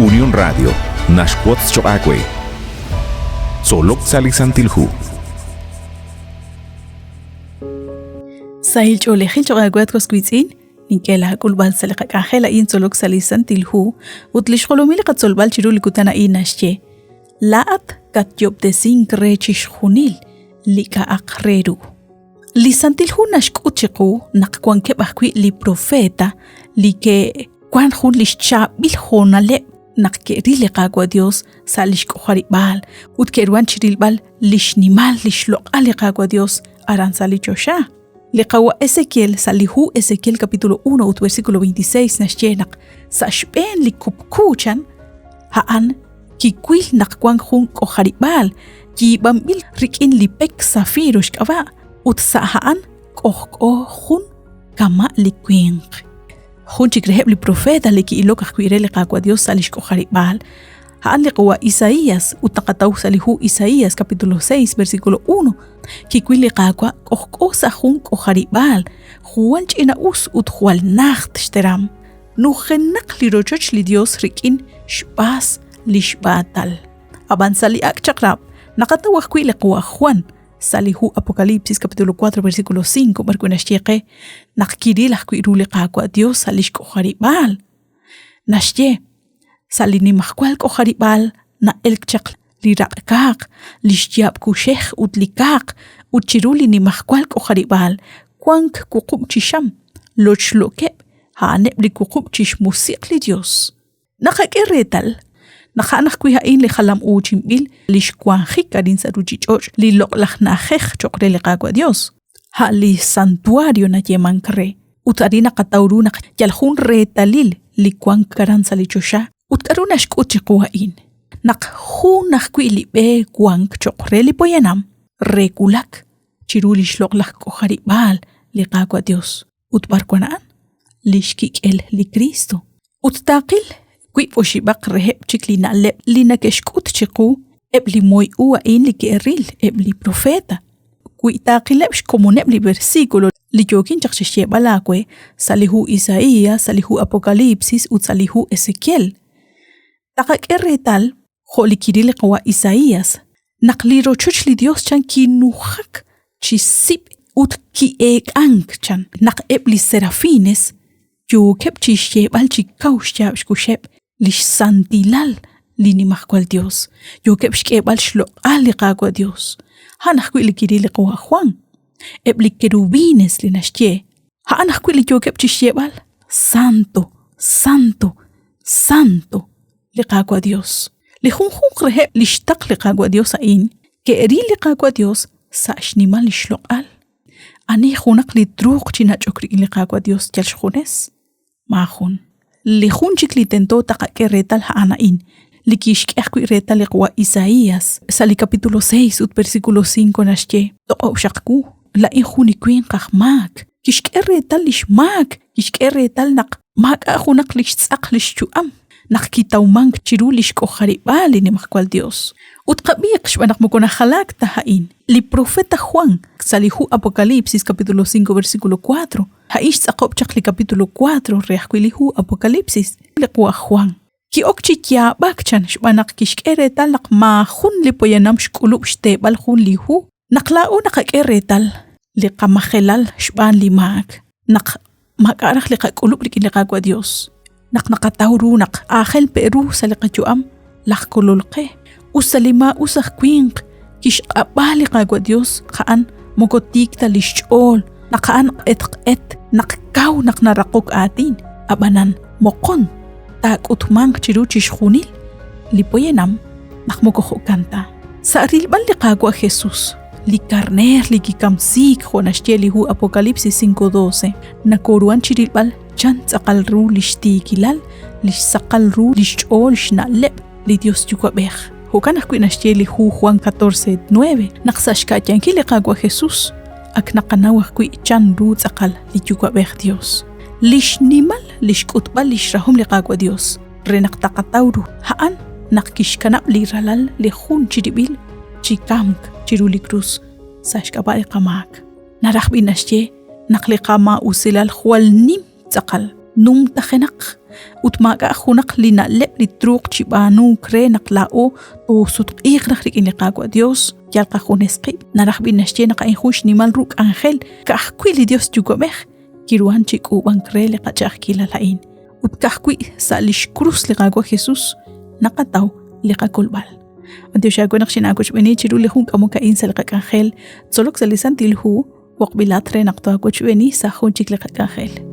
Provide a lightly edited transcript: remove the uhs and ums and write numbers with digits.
Unión Radio naxwotz choq' aawe. Tzolok sa' li Santil Hu. Sahil ch'oolejil choq' aawe at was wiitz'in, nink'e laak'ulb'al sa' li qak'anjel a'in tzolok sa' li Santil Hu ut li xjolomil li qatzolb'al chiru li kutan a'in naxye Laa'at katyob'tesink re chixjunil li k'a'aq re ru. Li Santil Hu naxk'ut chiqu naq wankeb' ajwi' li profeta li ke'wan jun lix chaab'il hoonaleb' naq ke'ril li Qaawa' Dios sa' lix k'ojarib'aal ut ke'ruhan chirilb'al lix nimal lix loq'al li Qaawa' Dios aran sa' li choxa. Li Qawa' Ezekiel sa' li hu Ezekiel capítulo 1 ut versículo 26 naxye naq sa' xb'een li kupku chan a'an kiwil naq wank jun k'ojarib'aal yiib'anb'il rik'in li pek zafiro xk'ab'a' ut sa' a'an k'ojk'o jun kama' li winq. Jun chik reheb' li profeta li ki'ilok ajwi' re li Qaawa' Dios sa' lix k'ojarib'aal, a'an li qawa' Isaías ut naqataw sa' li hu Isaías capítulo 6 versículo 1. Kiwil li Qaawa' k'ojk'o sa' jun k'ojarib'aal, jwal ch'ina-us ut jwal najt xteram. Nujenaq li rochoch li Dios rik'in xb'aas li xb'aatal. Ab'an sa' li Ak' Chaq'rab' naqataw ajwi' li qawa' Juan sa' li hu Apocalipsis capítulo 4 versículo 5 b'arwi' naxye qe naq kiril ajwi' ru li Qaawa' Dios sa' li xk'ojarib'aal. Naxye, sa' li nimajwal k'ojarib'aal na'elk chaq li raq' kaaq, li xyaab' kuxej ut li kaaq, ut chiru li nimajwal k'ojarib'aal wank wuqub' chi xam, lochlo'keb', a'aneb' li wuqub' chi xmusiq' li Yos. Naqak'e reetal naq a'an ajwi' a'in li jalam-uuchinb'il li xwanjik arin sa' ruuchich'och' li loq'laj na'ajej cho'q re li Qaawa' Yos, a' li santuario nayeemank re. Ut arin naqataw ru naq yal jun reetalil li wank aran sa' li choxa. Ut k'aru naxk'ut chiqu a'in? Naq jun ajwi' li b'e wank cho'q re li poyanam re wulak chiru li xloq'laj k'ojarib'aal li Qaawa' Yos. Ut b'ar wan a'an? Li xkik'el li Kristo. Ut taaqil wiib' oxib'aq reheb' chik li na'leb' li neke'xk'ut chiqu eb' li moy u a'in li ke'ril eb' li profeta. Wi taaqileb' xkomoneb' li versículo li yookin chaq chixyeeb'al aawe sa' li hu Isaías, sa' li hu Apocalipsis ut sa' li hu Ezequiel, taqak'e reetal jo' li kiril li qawa' Isaías, naq li rochoch li Dios chan kinujak chi sib' ut ki'eek'ank chan naq eb' li serafines yookeb' chi xyeeb'al chi kaw xyaab' xkuxeb' li xsantilal li Nimajwal Dios, yookeb' xk'eeb'al xloq'al li Qaawa' Dios. A'an ajwi' li kiril li qawa' Juan. Eb' li kerubines li naxye, a'an ajwi' li yookeb' chi xyeeb'al, Santo, Santo, Santo li Qaawa' Dios. Li junjunq reheb' li xtaql li Qaawa' Dios a'in ke'ril li Qaawa' Dios sa' xnimal li xloq'al. Ani junaq li truuq chi nach'ok rik'in li Qaawa' Dios yal xjunes? Maajun. Li jun chik li tento taqak'e reetal a'an a'in, li kixk'e ajwi' reetal li qawa' Isaías sa' li capítulo 6 ut versículo 5 naxye, Toq'ob' xaq wu, laa'in jun li winq aj maak. Kixk'e reetal li xmaak, kixk'e reetal naq maak'a' junaq li xtz'aq li xyu'am naq kitawmank chiru li xk'ojarib'aal li Nimajwal Yos. Ut qab'iiq xb'aan naq moko najalaak ta a'in. Li profeta Juan sa' li hu Apocalipsis capítulo 5 versículo 4, a'in xtz'aqob' chaq li capítulo 4 re ajwi' li hu Apocalipsis, li qawa' Juan. Ki'ok chi yaab'ak chan xb'aan naq kixk'e reetal naq maajun li poyanam xk'ulub' xteeb'al jun li hu. Naq laa'o naqak'e reetal li qamajelal xb'aan li maak, naq maak'a' raj li qak'ulub' rik'in li Qaawa' Dios, naq naqataw ru naq aajel pe' ru sa' li qayu'am laj Kolol qe, us ta li maa'us aj winq kixq'ab'a li Qaawa' Dios a'an moko tiik ta lix ch'ool, naq a'an q'etq'et, naq kaw naq naraqok aatin, ab'anan moqon taak'utmanq chiru chixjunil li poyanam naq moko jo'kan ta. Sa' rilb'al li Qaawa' Jesus, li karneer li kikamsiik jo' naxye li hu Apocalipsis 5:12, nakoruhan chi rilb'al chan tz'aqal ru lix tiikilal, lix saqal ru lix ch'ool xna'leb' li Dios Yuwa'b'ej. Jo'kan ajwi' naxye li hu Juan 14:9 naq sa' xka'yankil li Qaawa' Jesus ak naqanaw ajwi' chan ru tz'aqal li Yuwa'b'ej Dios. Li xnimal li xk'utb'al lix rahom li Qaawa' Dios re naq taqataw ru a'an naq kixkanab' li ralal li jun chirib'il chi kamk chiru li krus sa' xk'ab'a' li qamaak. Naraj b'i' naxye naq li qamaa'usilal jwal nim tz'aqal. Numtajenaq ut maak'a' junaq li na'leb' li truuq chi b'aanuuk re naq laa'o toosutq'iiq raj rik'in li Qaawa' Dios yal qajunes qib'. Naraj b'i' naxye naq a'in jun xnimal ru k'anjel ka'ajwi' li Dios Yuwa'b'ej kiruhan chi k'uub'ank re li qach'a'ajkilal a'in. Ut ka'ajwi' sa' lix krus li Qaawa' Jesus naqataw li qakolb'al. B'antiox aawe naq xinaawochb'eeni chiru li jun k'amok a'in sa' li qak'anjel Tzolok sa' li Santil Hu, b'oqb'ilat re naq taawochb'eeni sa' jun chik li qak'anjel.